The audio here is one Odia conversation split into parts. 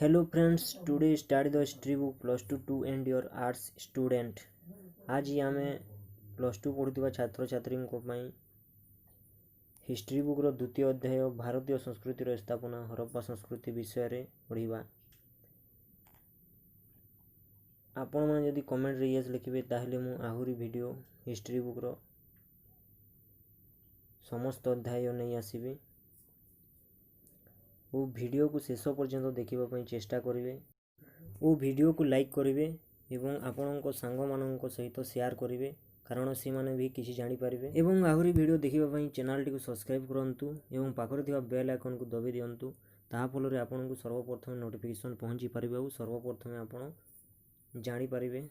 Hello friends, today study the history book plus 2 2 and your arts student। ଆଜି ଆମେ ପ୍ଲସ୍ ଟୁ ପଢ଼ୁଥିବା ଛାତ୍ରଛାତ୍ରୀଙ୍କ ପାଇଁ ହିଷ୍ଟ୍ରି ବୁକ୍ର ଦ୍ୱିତୀୟ ଅଧ୍ୟାୟ ଭାରତୀୟ ସଂସ୍କୃତିର ସ୍ଥାପନା ହରପ୍ପା ସଂସ୍କୃତି ବିଷୟରେ ପଢ଼ିବା। ଆପଣମାନେ ଯଦି କମେଣ୍ଟରେ ୟେସ୍ ଲେଖିବେ, ତାହେଲେ ମୁଁ ଆହୁରି ଭିଡ଼ିଓ ହିଷ୍ଟ୍ରି ବୁକ୍ର ସମସ୍ତ ଅଧ୍ୟାୟ ନେଇ ଆସିବି ଓ ଭିଡ଼ିଓକୁ ଶେଷ ପର୍ଯ୍ୟନ୍ତ ଦେଖିବା ପାଇଁ ଚେଷ୍ଟା କରିବେ ଓ ଭିଡ଼ିଓକୁ ଲାଇକ୍ କରିବେ ଏବଂ ଆପଣଙ୍କ ସାଙ୍ଗମାନଙ୍କ ସହିତ ସେୟାର କରିବେ, କାରଣ ସେମାନେ ବି କିଛି ଜାଣିପାରିବେ। ଏବଂ ଆହୁରି ଭିଡ଼ିଓ ଦେଖିବା ପାଇଁ ଚ୍ୟାନେଲଟିକୁ ସବସ୍କ୍ରାଇବ୍ କରନ୍ତୁ ଏବଂ ପାଖରେ ଥିବା ବେଲ୍ ଆଇକନ୍କୁ ଦବାଇ ଦିଅନ୍ତୁ। ତାହା ଫଳରେ ଆପଣଙ୍କୁ ସର୍ବପ୍ରଥମେ ନୋଟିଫିକେସନ୍ ପହଞ୍ଚି ପାରିବ ଆଉ ସର୍ବପ୍ରଥମେ ଆପଣ ଜାଣିପାରିବେ।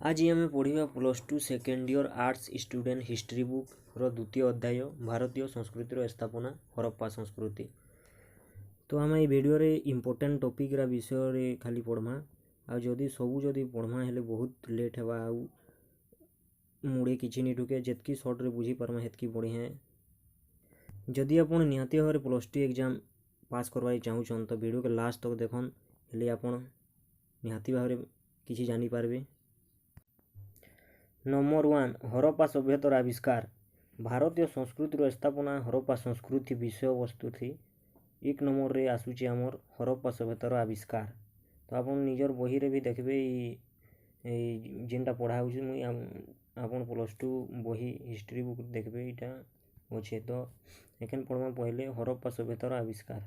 ଆଜି ଆମେ ପଢ଼ିବା plus two second year arts student history ବୁକ୍ର ଦ୍ୱିତୀୟ ଅଧ୍ୟାୟ ଭାରତୀୟ ସଂସ୍କୃତିର ସ୍ଥାପନା ହରପ୍ପା ସଂସ୍କୃତି। ତ ଆମେ ଏଇ ଭିଡ଼ିଓରେ ଇମ୍ପୋର୍ଟାଣ୍ଟ ଟପିକ୍ର ବିଷୟରେ ଖାଲି ପଢ଼୍ମା। ଆଉ ଯଦି ସବୁ ଯଦି ପଢ଼୍ମା ହେଲେ ବହୁତ ଲେଟ୍ ହେବା ଆଉ ମୁଡ଼େ କିଛି ନି ଢୁକେ। ଯେତ୍କି ସର୍ଟରେ ବୁଝିପାର୍ମା, ହେତ୍କି ବଢ଼ିଆଁ। ଯଦି ଆପଣ ନିହାତି ଭାବରେ ପ୍ଲସ୍ ଟୁ ଏକ୍ଜାମ୍ ପାସ୍ କରବାକେ ଚାହୁଁଛନ୍, ତ ଭିଡ଼ିଓକେ ଲାଷ୍ଟ ତକ୍ ଦେଖନ୍, ହେଲେ ଆପଣ ନିହାତି ଭାବରେ କିଛି ଜାଣିପାରିବେ। ନମ୍ବର 1, ହରପ୍ପା ସଭ୍ୟତାର ଆବିଷ୍କାର। ଭାରତୀୟ ସଂସ୍କୃତିର ସ୍ଥାପନା ହରପ୍ପା ସଂସ୍କୃତି ବିଷୟବସ୍ତୁଥି 1 ନମ୍ବରରେ ଆସୁଛି ଆମର୍ ହରପ୍ପା ସଭ୍ୟତାର ଆବିଷ୍କାର। ତ ଆପଣ ନିଜର ବହିରେ ବି ଦେଖିବେ, ଏଇ ଯେନ୍ଟା ପଢ଼ା ହେଉଛି ମୁଇଁ, ଆପଣ ପ୍ଲସ୍ ଟୁ ବହି ହିଷ୍ଟ୍ରି ବୁକ୍ ଦେଖିବେ, ଏଇଟା ଅଛେ। ତ ଏଖେନ୍ ପଢ଼୍ମା ପହିଲେ ହରପ୍ପା ସଭ୍ୟତାର ଆବିଷ୍କାର।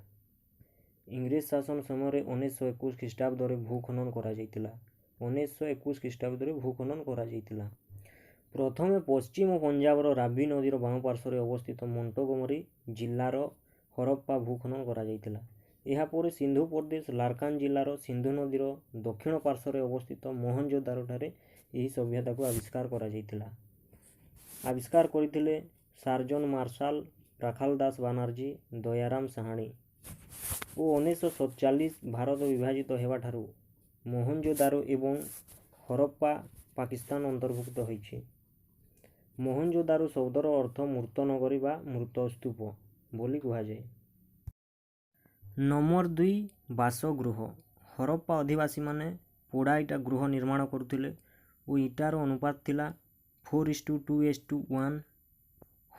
ଇଂରେଜ ଶାସନ ସମୟରେ 1921 ଖ୍ରୀଷ୍ଟାବ୍ଦରେ ଭୂଖନନ କରାଯାଇଥିଲା। 1921 ଖ୍ରୀଷ୍ଟାବ୍ଦରେ ଭୂଖନନ କରାଯାଇଥିଲା। ପ୍ରଥମେ ପଶ୍ଚିମ ପଞ୍ଜାବର ରାବି ନଦୀର ବାମ ପାର୍ଶ୍ୱରେ ଅବସ୍ଥିତ ମଣ୍ଟଗୋମରି ଜିଲ୍ଲାର ହରପ୍ପା ଭୂଖନନ କରାଯାଇଥିଲା। ଏହାପରେ ସିନ୍ଧୁ ପ୍ରଦେଶ ଲାରକାନା ଜିଲ୍ଲାର ସିନ୍ଧୁ ନଦୀର ଦକ୍ଷିଣ ପାର୍ଶ୍ୱରେ ଅବସ୍ଥିତ ମହେଞ୍ଜୋଦାରୋଠାରେ ଏହି ସଭ୍ୟତାକୁ ଆବିଷ୍କାର କରାଯାଇଥିଲା। ଆବିଷ୍କାର କରିଥିଲେ ସାର୍ଜନ ମାର୍ଶାଲ ରାଖାଲ ଦାସ ବାନାର୍ଜୀ, ଦୟାରାମ ସାହାଣୀ ଓ 1947 ଭାରତ ବିଭାଜିତ ହେବାଠାରୁ ମହେଞ୍ଜୋଦାରୋ ଏବଂ ହରପ୍ପା ପାକିସ୍ତାନ ଅନ୍ତର୍ଭୁକ୍ତ ହୋଇଛି। ମହେଞ୍ଜୋଦାରୋ ଶବ୍ଦର ଅର୍ଥ ମୃତ ନଗରୀ ବା ମୃତ ସ୍ତୂପ ବୋଲି କୁହାଯାଏ। ନମ୍ବର 2, ବାସଗୃହ। ହରପ୍ପା ଅଧିବାସୀମାନେ ପୋଡ଼ା ଇଟା ଗୃହ ନିର୍ମାଣ କରୁଥିଲେ ଓ ଇଟାର ଅନୁପାତ ଥିଲା 4:2:1।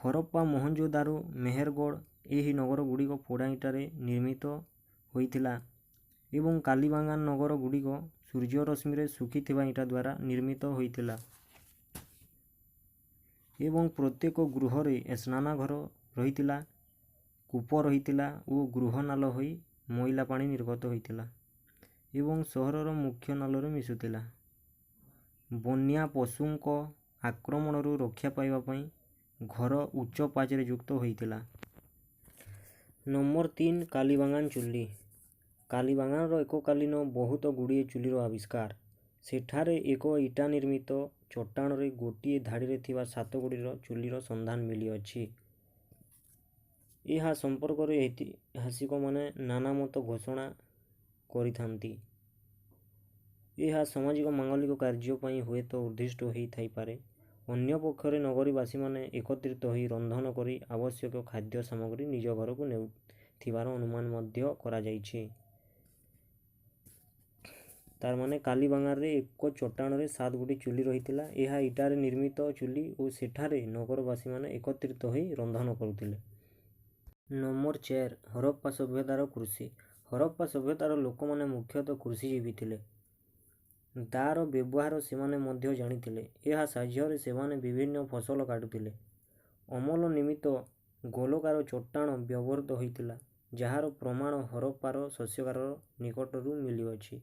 ହରପ୍ପା, ମହେଞ୍ଜୋଦାରୋ, ମେହେରଗଡ଼ ଏହି ନଗର ଗୁଡ଼ିକ ପୋଡ଼ା ଇଟାରେ ନିର୍ମିତ ହୋଇଥିଲା ଏବଂ କାଲିବାଙ୍ଗାନ ନଗର ଗୁଡ଼ିକ ସୂର୍ଯ୍ୟରଶ୍ମିରେ ଶୁଖିଥିବା ଇଟା ଦ୍ୱାରା ନିର୍ମିତ ହୋଇଥିଲା ଏବଂ ପ୍ରତ୍ୟେକ ଗୃହରେ ସ୍ନାନଘର ରହିଥିଲା, କୂପ ରହିଥିଲା ଓ ଗୃହ ନାଳ ହୋଇ ମଇଳା ପାଣି ନିର୍ଗତ ହୋଇଥିଲା ଏବଂ ସହରର ମୁଖ୍ୟ ନାଳରେ ମିଶୁଥିଲା। ବନ୍ୟା, ପଶୁଙ୍କ ଆକ୍ରମଣରୁ ରକ୍ଷା ପାଇବା ପାଇଁ ଘର ଉଚ୍ଚ ପାଚେରୀ ଯୁକ୍ତ ହୋଇଥିଲା। ନମ୍ବର 3, କାଲିବାଙ୍ଗାନ ଚୁଲି। କାଲିବାଙ୍ଗାନର ଏକକାଳୀନ ବହୁତ ଗୁଡ଼ିଏ ଚୁଲିର ଆବିଷ୍କାର। ସେଠାରେ ଏକ ଇଟା ନିର୍ମିତ ଚଟାଣରେ ଗୋଟିଏ ଧାଡ଼ିରେ ଥିବା ସାତ ଗୁଡ଼ିର ଚୁଲିର ସନ୍ଧାନ ମିଳିଅଛି। ଏହା ସମ୍ପର୍କରେ ଐତିହାସିକମାନେ ନାନା ମତ ଘୋଷଣା କରିଥାନ୍ତି। ଏହା ସାମାଜିକ ମାଙ୍ଗଳିକ କାର୍ଯ୍ୟ ପାଇଁ ହୁଏତ ଉଦ୍ଦିଷ୍ଟ ହୋଇଥାଇପାରେ। ଅନ୍ୟ ପକ୍ଷରେ ନଗରୀବାସୀମାନେ ଏକତ୍ରିତ ହୋଇ ରନ୍ଧନ କରି ଆବଶ୍ୟକ ଖାଦ୍ୟ ସାମଗ୍ରୀ ନିଜ ଘରକୁ ନେଉଥିବାର ଅନୁମାନ ମଧ୍ୟ କରାଯାଇଛି। ତାର ମାନେ କାଲିବାଙ୍ଗାନରେ ଏକ ଚଟାଣରେ ସାତ ଗୋଟି ଚୁଲି ରହିଥିଲା। ଏହା ଇଟାରେ ନିର୍ମିତ ଚୁଲି ଓ ସେଠାରେ ନଗରବାସୀମାନେ ଏକତ୍ରିତ ହୋଇ ରନ୍ଧନ କରୁଥିଲେ। ନମ୍ବର 4, ହରପ୍ପା ସଭ୍ୟତାର କୃଷି। ହରପ୍ପା ସଭ୍ୟତାର ଲୋକମାନେ ମୁଖ୍ୟତଃ କୃଷିଜୀବୀ ଥିଲେ। ଦା'ର ବ୍ୟବହାର ସେମାନେ ମଧ୍ୟ ଜାଣିଥିଲେ। ଏହା ସାହାଯ୍ୟରେ ସେମାନେ ବିଭିନ୍ନ ଫସଲ କାଟୁଥିଲେ। ଅମଳ ନିମିତ୍ତ ଗୋଲାକାର ଚଟାଣ ବ୍ୟବହୃତ ହୋଇଥିଲା, ଯାହାର ପ୍ରମାଣ ହରପ୍ପାର ଶସ୍ୟାଗାର ନିକଟରୁ ମିଳିଅଛି।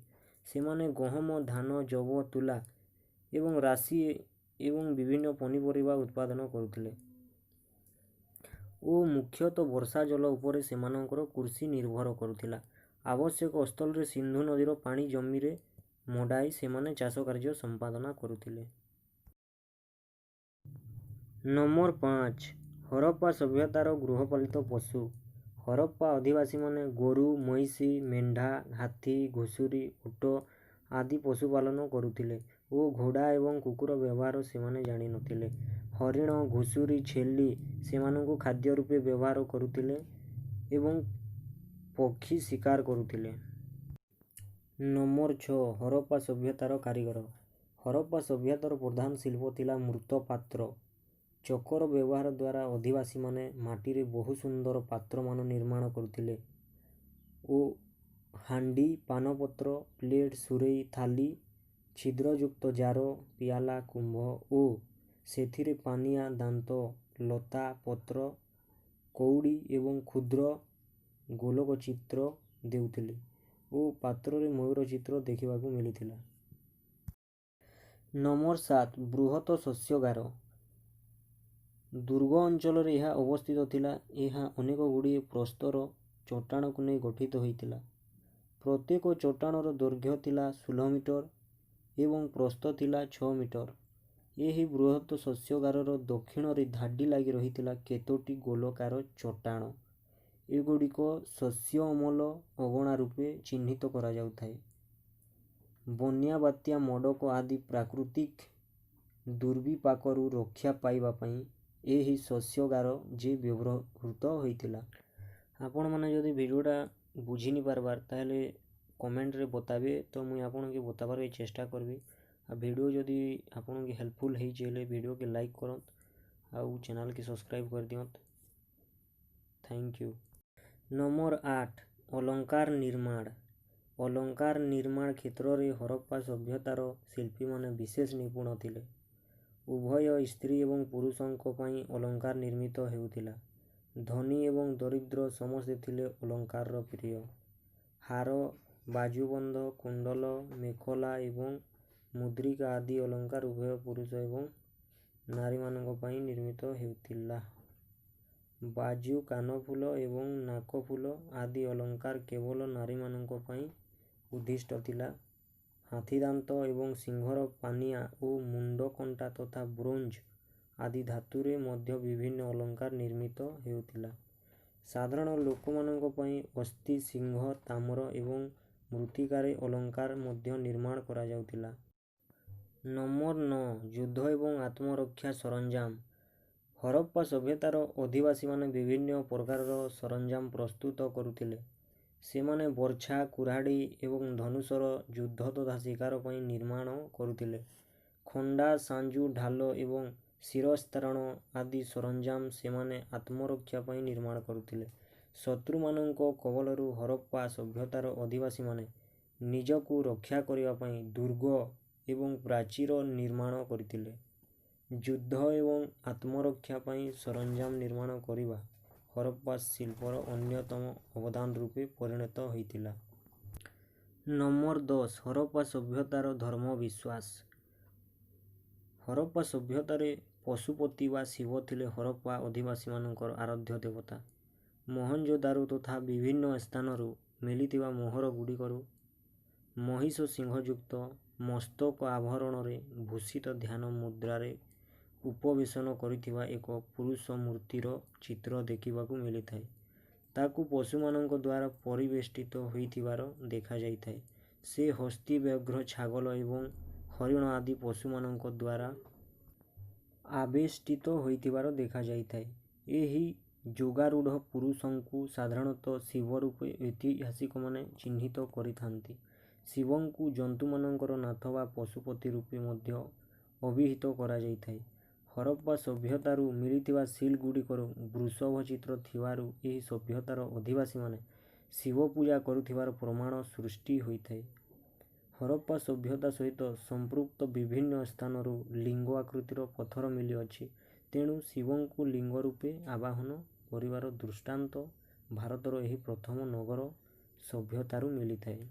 ସେମାନେ ଗହମ, ଧାନ, ଯବ, ତୁଳା ଏବଂ ରାଶି ଏବଂ ବିଭିନ୍ନ ପନିପରିବା ଉତ୍ପାଦନ କରୁଥିଲେ ଓ ମୁଖ୍ୟତଃ ବର୍ଷା ଜଳ ଉପରେ ସେମାନଙ୍କର କୃଷି ନିର୍ଭର କରୁଥିଲା। ଆବଶ୍ୟକ ସ୍ଥଳରେ ସିନ୍ଧୁ ନଦୀର ପାଣି ଜମିରେ ମଡ଼ାଇ ସେମାନେ ଚାଷ କାର୍ଯ୍ୟ ସମ୍ପାଦନା କରୁଥିଲେ। ନମ୍ବର 5, ହରପ୍ପା ସଭ୍ୟତାର ଗୃହପାଳିତ ପଶୁ। ହରପ୍ପା ଅଧିବାସୀମାନେ ଗୋରୁ, ମଇଁଷି, ମେଣ୍ଢା, ହାତୀ, ଘୁଷୁରୀ, ଉଟ ଆଦି ପଶୁପାଳନ କରୁଥିଲେ ଓ ଘୋଡ଼ା ଏବଂ କୁକୁର ବ୍ୟବହାର ସେମାନେ ଜାଣିନଥିଲେ। ହରିଣ, ଘୁଷୁରୀ, ଛେଳି ସେମାନଙ୍କୁ ଖାଦ୍ୟ ରୂପେ ବ୍ୟବହାର କରୁଥିଲେ ଏବଂ ପକ୍ଷୀ ଶିକାର କରୁଥିଲେ। ନମ୍ବର 6, ହରପ୍ପା ସଭ୍ୟତାର କାରିଗର। ହରପ୍ପା ସଭ୍ୟତାର ପ୍ରଧାନ ଶିଳ୍ପ ଥିଲା ମୃତ୍ପାତ୍ର। ଚକର ବ୍ୟବହାର ଦ୍ୱାରା ଅଧିବାସୀମାନେ ମାଟିରେ ବହୁ ସୁନ୍ଦର ପାତ୍ରମାନ ନିର୍ମାଣ କରୁଥିଲେ ଓ ହାଣ୍ଡି, ପାନପତ୍ର, ପ୍ଲେଟ୍, ସୁରେଇ, ଥାଲି, ଛିଦ୍ରଯୁକ୍ତ ଜାର, ପିଆଲା, କୁମ୍ଭ ଓ ସେଥିରେ ପାନିଆ, ଦାନ୍ତ, ଲତା, ପତ୍ର, କଉଡ଼ି ଏବଂ କ୍ଷୁଦ୍ର ଗୋଲକ ଚିତ୍ର ଦେଉଥିଲେ ଓ ପାତ୍ରରେ ମୟୂର ଚିତ୍ର ଦେଖିବାକୁ ମିଳିଥିଲା। ନମ୍ବର 7, ବୃହତ ଶସ୍ୟଗାର। ଦୁର୍ଗ ଅଞ୍ଚଳରେ ଏହା ଅବସ୍ଥିତ ଥିଲା। ଏହା ଅନେକଗୁଡ଼ିଏ ପ୍ରସ୍ତର ଚଟାଣକୁ ନେଇ ଗଠିତ ହୋଇଥିଲା। ପ୍ରତ୍ୟେକ ଚଟାଣର ଦୈର୍ଘ୍ୟ ଥିଲା 16 ମିଟର ଏବଂ ପ୍ରସ୍ଥ ଥିଲା 6 ମିଟର। ଏହି ବୃହତ ଶସ୍ୟଗାରର ଦକ୍ଷିଣରେ ଧାଡ଼ି ଲାଗି ରହିଥିଲା କେତୋଟି ଗୋଲାକାର ଚଟାଣ। ଏଗୁଡ଼ିକ ଶସ୍ୟ ଅମଳ ଅଗଣା ରୂପେ ଚିହ୍ନିତ କରାଯାଉଥାଏ। ବନ୍ୟା, ବାତ୍ୟା, ମଡ଼କ ଆଦି ପ୍ରାକୃତିକ ଦୁର୍ବିପାକରୁ ରକ୍ଷା ପାଇବା ପାଇଁ ଏହି ଶସ୍ୟଗାର ଯେ ବ୍ୟବହୃତ ହୋଇଥିଲା। ଆପଣମାନେ ଯଦି ଭିଡ଼ିଓଟା ବୁଝି ନି ପାରବାର୍, ତାହେଲେ କମେଣ୍ଟରେ ବତାବେ ତ ମୁଇଁ ଆପଣଙ୍କୁ ବତାବାର୍ ଚେଷ୍ଟା କରିବି। ଆଉ ଭିଡ଼ିଓ ଯଦି ଆପଣଙ୍କୁ ହେଲ୍ପଫୁଲ୍ ହେଇଛି ହେଲେ ଭିଡ଼ିଓକେ ଲାଇକ୍ କରନ୍ତୁ ଆଉ ଚ୍ୟାନେଲ୍କେ ସବସ୍କ୍ରାଇବ୍ କରିଦିଅନ୍ତୁ। Thank you. Number 8, ଅଳଙ୍କାର ନିର୍ମାଣ। ଅଳଙ୍କାର ନିର୍ମାଣ କ୍ଷେତ୍ରରେ ହରପ୍ପା ସଭ୍ୟତାର ଶିଳ୍ପୀମାନେ ବିଶେଷ ନିପୁଣ ଥିଲେ। ଉଭୟ ସ୍ତ୍ରୀ ଏବଂ ପୁରୁଷଙ୍କ ପାଇଁ ଅଳଙ୍କାର ନିର୍ମିତ ହେଉଥିଲା। ଧନୀ ଏବଂ ଦରିଦ୍ର ସମସ୍ତେ ଥିଲେ ଅଳଙ୍କାରର ପ୍ରିୟ। ହାର, ବାଜୁବନ୍ଧ, କୁଣ୍ଡଳ, ମେଖଲା ଏବଂ ମୁଦ୍ରିକା ଆଦି ଅଳଙ୍କାର ଉଭୟ ପୁରୁଷ ଏବଂ ନାରୀମାନଙ୍କ ପାଇଁ ନିର୍ମିତ ହେଉଥିଲା। ବାଜୁ, କାନଫୁଲ ଏବଂ ନାକଫୁଲ ଆଦି ଅଳଙ୍କାର କେବଳ ନାରୀମାନଙ୍କ ପାଇଁ ଉଦ୍ଦିଷ୍ଟ ଥିଲା। ହାତୀଦାନ୍ତ ଏବଂ ସିଂହର ପାନିଆ ଓ ମୁଣ୍ଡକଣ୍ଟା ତଥା ବ୍ରୋଞ୍ଜ ଆଦି ଧାତୁରେ ମଧ୍ୟ ବିଭିନ୍ନ ଅଳଙ୍କାର ନିର୍ମିତ ହେଉଥିଲା। ସାଧାରଣ ଲୋକମାନଙ୍କ ପାଇଁ ଅସ୍ଥି, ସିଂହ, ତାମ୍ର ଏବଂ ମୃତ୍ତିକାରେ ଅଳଙ୍କାର ମଧ୍ୟ ନିର୍ମାଣ କରାଯାଉଥିଲା। ନମ୍ବର 9, ଯୁଦ୍ଧ ଏବଂ ଆତ୍ମରକ୍ଷା ସରଞ୍ଜାମ। ହରପ୍ପା ସଭ୍ୟତାର ଅଧିବାସୀମାନେ ବିଭିନ୍ନ ପ୍ରକାରର ସରଞ୍ଜାମ ପ୍ରସ୍ତୁତ କରୁଥିଲେ। ସେମାନେ ବର୍ଚ୍ଛା, କୁରାଢ଼ୀ ଏବଂ ଧନୁଶର ଯୁଦ୍ଧ ତଥା ଶିକାର ପାଇଁ ନିର୍ମାଣ କରୁଥିଲେ। ଖଣ୍ଡା, ସାଞ୍ଜୁ, ଢାଲ ଏବଂ ଶିରସ୍ତ୍ରାଣ ଆଦି ସରଞ୍ଜାମ ସେମାନେ ଆତ୍ମରକ୍ଷା ପାଇଁ ନିର୍ମାଣ କରୁଥିଲେ। ଶତ୍ରୁମାନଙ୍କ କବଳରୁ ହରପ୍ପା ସଭ୍ୟତାର ଅଧିବାସୀମାନେ ନିଜକୁ ରକ୍ଷା କରିବା ପାଇଁ ଦୁର୍ଗ ଏବଂ ପ୍ରାଚୀର ନିର୍ମାଣ କରିଥିଲେ। ଯୁଦ୍ଧ ଏବଂ ଆତ୍ମରକ୍ଷା ପାଇଁ ସରଞ୍ଜାମ ନିର୍ମାଣ କରିବା ହରପ୍ପା ଶିଳ୍ପର ଅନ୍ୟତମ ଅବଦାନ ରୂପେ ପରିଣତ ହୋଇଥିଲା। ନମ୍ବର 10, ହରପ୍ପା ସଭ୍ୟତାର ଧର୍ମ ବିଶ୍ୱାସ। ହରପ୍ପା ସଭ୍ୟତାରେ ପଶୁପତି ବା ଶିବ ଥିଲେ ହରପ୍ପା ଅଧିବାସୀମାନଙ୍କର ଆରାଧ୍ୟ ଦେବତା। ମହେଞ୍ଜୋଦାରୋ ତଥା ବିଭିନ୍ନ ସ୍ଥାନରୁ ମିଳିଥିବା ମୋହର ଗୁଡ଼ିକରୁ ମହିଷ ଶିଙ୍ଗଯୁକ୍ତ, ମସ୍ତକ ଆଭରଣରେ ଭୂଷିତ, ଧ୍ୟାନ ମୁଦ୍ରାରେ ଉପବେଶନ କରିଥିବା ଏକ ପୁରୁଷ ମୂର୍ତ୍ତିର ଚିତ୍ର ଦେଖିବାକୁ ମିଳିଥାଏ। ତାକୁ ପଶୁମାନଙ୍କ ଦ୍ୱାରା ପରିବେଷ୍ଟିତ ହୋଇଥିବାର ଦେଖାଯାଇଥାଏ। ସେ ହସ୍ତୀ, ବ୍ୟାଘ୍ର, ଛାଗଲ ଏବଂ ହରିଣ ଆଦି ପଶୁମାନଙ୍କ ଦ୍ୱାରା ଆବେଷ୍ଟିତ ହୋଇଥିବାର ଦେଖାଯାଇଥାଏ। ଏହି ଯୋଗାରୂଢ଼ ପୁରୁଷଙ୍କୁ ସାଧାରଣତଃ ଶିବ ରୂପେ ଐତିହାସିକମାନେ ଚିହ୍ନିତ କରିଥାନ୍ତି। ଶିବଙ୍କୁ ଜନ୍ତୁମାନଙ୍କର ନାଥ ବା ପଶୁପତି ରୂପେ ମଧ୍ୟ ଅଭିହିତ କରାଯାଇଥାଏ। ହରପ୍ପା ସଭ୍ୟତାରୁ ମିଳିଥିବା ସିଲ୍ ଗୁଡ଼ିକରୁ ବୃଷଭ ଚିତ୍ର ଥିବାରୁ ଏହି ସଭ୍ୟତାର ଅଧିବାସୀମାନେ ଶିବ ପୂଜା କରୁଥିବାର ପ୍ରମାଣ ସୃଷ୍ଟି ହୋଇଥାଏ। ହରପ୍ପା ସଭ୍ୟତା ସହିତ ସମ୍ପୃକ୍ତ ବିଭିନ୍ନ ସ୍ଥାନରୁ ଲିଙ୍ଗ ଆକୃତିର ପଥର ମିଳିଅଛି। ତେଣୁ ଶିବଙ୍କୁ ଲିଙ୍ଗ ରୂପେ ଆବାହନ କରିବାର ଦୃଷ୍ଟାନ୍ତ ଭାରତର ଏହି ପ୍ରଥମ ନଗର ସଭ୍ୟତାରୁ ମିଳିଥାଏ।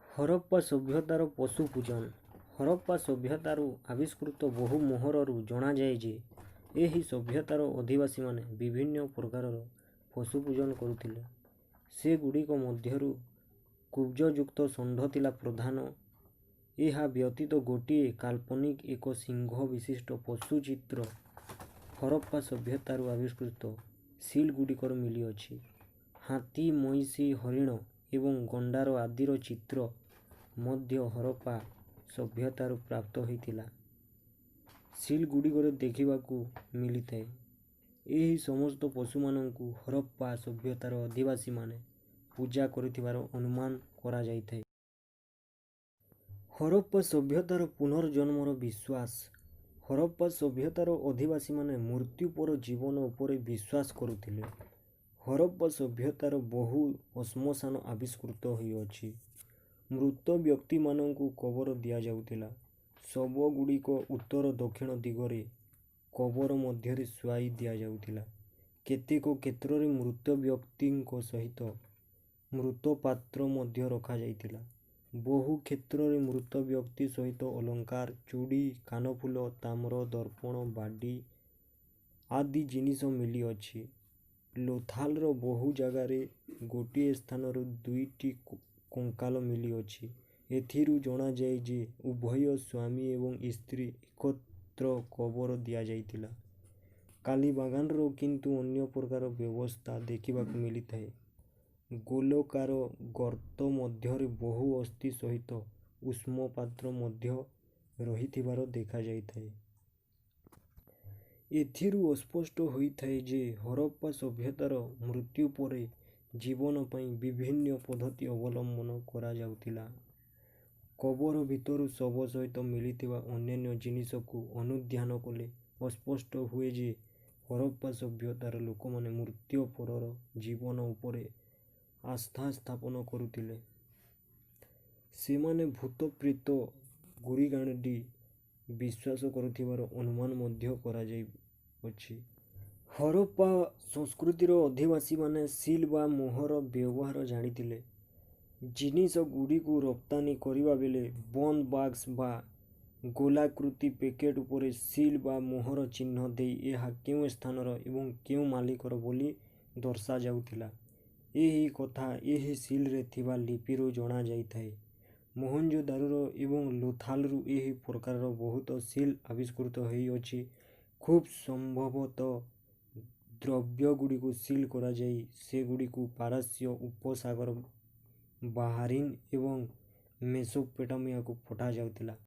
ହରପ୍ପା ସଭ୍ୟତାର ପଶୁ ପୂଜନ। ହରପ୍ପା ସଭ୍ୟତାରୁ ଆବିଷ୍କୃତ ବହୁ ମୋହରରୁ ଜଣାଯାଏ ଯେ ଏହି ସଭ୍ୟତାର ଅଧିବାସୀମାନେ ବିଭିନ୍ନ ପ୍ରକାରର ପଶୁ ପୂଜନ କରୁଥିଲେ। ସେଗୁଡ଼ିକ ମଧ୍ୟରୁ କୁବ୍ଜଯୁକ୍ତ ଷଣ୍ଢ ଥିଲା ପ୍ରଧାନ। ଏହା ବ୍ୟତୀତ ଗୋଟିଏ କାଳ୍ପନିକ ଏକ ଶିଙ୍ଘ ବିଶିଷ୍ଟ ପଶୁ ଚିତ୍ର ହରପ୍ପା ସଭ୍ୟତାରୁ ଆବିଷ୍କୃତ ସିଲ୍ ଗୁଡ଼ିକରୁ ମିଳିଅଛି। ହାତୀ, ମଇଁଷି, ହରିଣ ଏବଂ ଗଣ୍ଡାର ଆଦିର ଚିତ୍ର ମଧ୍ୟ ହରପ୍ପା ସଭ୍ୟତାରୁ ପ୍ରାପ୍ତ ହୋଇଥିଲା ସିଲ୍ ଗୁଡ଼ିକରେ ଦେଖିବାକୁ ମିଳିଥାଏ। ଏହି ସମସ୍ତ ପଶୁମାନଙ୍କୁ ହରପ୍ପା ସଭ୍ୟତାର ଅଧିବାସୀମାନେ ପୂଜା କରୁଥିବାର ଅନୁମାନ କରାଯାଇଥାଏ। ହରପ୍ପା ସଭ୍ୟତାର ପୁନର୍ଜନ୍ମର ବିଶ୍ୱାସ। ହରପ୍ପା ସଭ୍ୟତାର ଅଧିବାସୀମାନେ ମୃତ୍ୟୁ ପର ଜୀବନ ଉପରେ ବିଶ୍ୱାସ କରୁଥିଲେ। ହରପ୍ପା ସଭ୍ୟତାର ବହୁ ଶ୍ମଶାନ ଆବିଷ୍କୃତ ହୋଇଅଛି। ମୃତ ବ୍ୟକ୍ତିମାନଙ୍କୁ କବର ଦିଆଯାଉଥିଲା। ଶବଗୁଡ଼ିକ ଉତ୍ତର ଦକ୍ଷିଣ ଦିଗରେ କବର ମଧ୍ୟରେ ଶୁଆଇ ଦିଆଯାଉଥିଲା। କେତେକ କ୍ଷେତ୍ରରେ ମୃତ ବ୍ୟକ୍ତିଙ୍କ ସହିତ ମୃତ୍‌ପାତ୍ର ମଧ୍ୟ ରଖାଯାଇଥିଲା। ବହୁ କ୍ଷେତ୍ରରେ ମୃତ ବ୍ୟକ୍ତି ସହିତ ଅଳଙ୍କାର, ଚୁଡ଼ି, କାନଫୁଲ, ତାମ୍ର ଦର୍ପଣ, ବାଡ଼ି ଆଦି ଜିନିଷ ମିଳିଅଛି। ଲୋଥାଲର ବହୁ ଜାଗାରେ ଗୋଟିଏ ସ୍ଥାନରୁ ଦୁଇଟି କଙ୍କାଳ ମିଳିଅଛି। ଏଥିରୁ ଜଣାଯାଏ ଯେ ଉଭୟ ସ୍ୱାମୀ ଏବଂ ସ୍ତ୍ରୀ ଏକତ୍ର କବର ଦିଆଯାଇଥିଲା। କାଲିବାଙ୍ଗାନର କିନ୍ତୁ ଅନ୍ୟ ପ୍ରକାର ବ୍ୟବସ୍ଥା ଦେଖିବାକୁ ମିଳିଥାଏ। ଗୋଲାକାର ଗର୍ତ୍ତ ମଧ୍ୟରେ ବହୁ ଅସ୍ଥି ସହିତ ଉଷ୍ମ ପାତ୍ର ମଧ୍ୟ ରହିଥିବାର ଦେଖାଯାଇଥାଏ। ଏଥିରୁ ସ୍ପଷ୍ଟ ହୋଇଥାଏ ଯେ ହରପ୍ପା ସଭ୍ୟତାର ମୃତ୍ୟୁ ପରେ ଜୀବନ ପାଇଁ ବିଭିନ୍ନ ପଦ୍ଧତି ଅବଲମ୍ବନ କରାଯାଉଥିଲା। କବର ଭିତରୁ ଶବ ସହିତ ମିଳିଥିବା ଅନ୍ୟାନ୍ୟ ଜିନିଷକୁ ଅନୁଧ୍ୟାନ କଲେ ସ୍ପଷ୍ଟ ହୁଏ ଯେ ହରପ୍ପା ସଭ୍ୟତାର ଲୋକମାନେ ମୃତ୍ୟୁ ପରର ଜୀବନ ଉପରେ ଆସ୍ଥା ସ୍ଥାପନ କରୁଥିଲେ। ସେମାନେ ଭୂତପ୍ରେତ, ଗୁଣିଗାରେଡ଼ି ବିଶ୍ୱାସ କରୁଥିବାର ଅନୁମାନ ମଧ୍ୟ କରାଯାଇଅଛି। ହରପ୍ପା ସଂସ୍କୃତିର ଅଧିବାସୀମାନେ ସିଲ୍ ବା ମୋହର ବ୍ୟବହାର ଜାଣିଥିଲେ। ଜିନିଷଗୁଡ଼ିକୁ ରପ୍ତାନୀ କରିବାବେଳେ ବନ୍ଦ ବାକ୍ସ ବା ଗୋଲାକୃତି ପ୍ୟାକେଟ୍ ଉପରେ ସିଲ୍ ବା ମୋହର ଚିହ୍ନ ଦେଇ ଏହା କେଉଁ ସ୍ଥାନର ଏବଂ କେଉଁ ମାଲିକର ବୋଲି ଦର୍ଶାଯାଉଥିଲା। ଏହି କଥା ଏହି ସିଲରେ ଥିବା ଲିପିରୁ ଜଣାଯାଇଥାଏ। ମହେଞ୍ଜୋଦାରୋ ଏବଂ ଲୋଥାଲରୁ ଏହି ପ୍ରକାରର ବହୁତ ସିଲ୍ ଆବିଷ୍କୃତ ହୋଇଅଛି। ଖୁବ୍ ସମ୍ଭବତଃ ଦ୍ରବ୍ୟଗୁଡ଼ିକୁ ସିଲ୍ କରାଯାଇ ସେଗୁଡ଼ିକୁ ପାରସ୍ୟ ଉପସାଗର, ବାହାରିନ୍ ଏବଂ ମେସୋପୋଟାମିଆକୁ ପଠାଯାଉଥିଲା।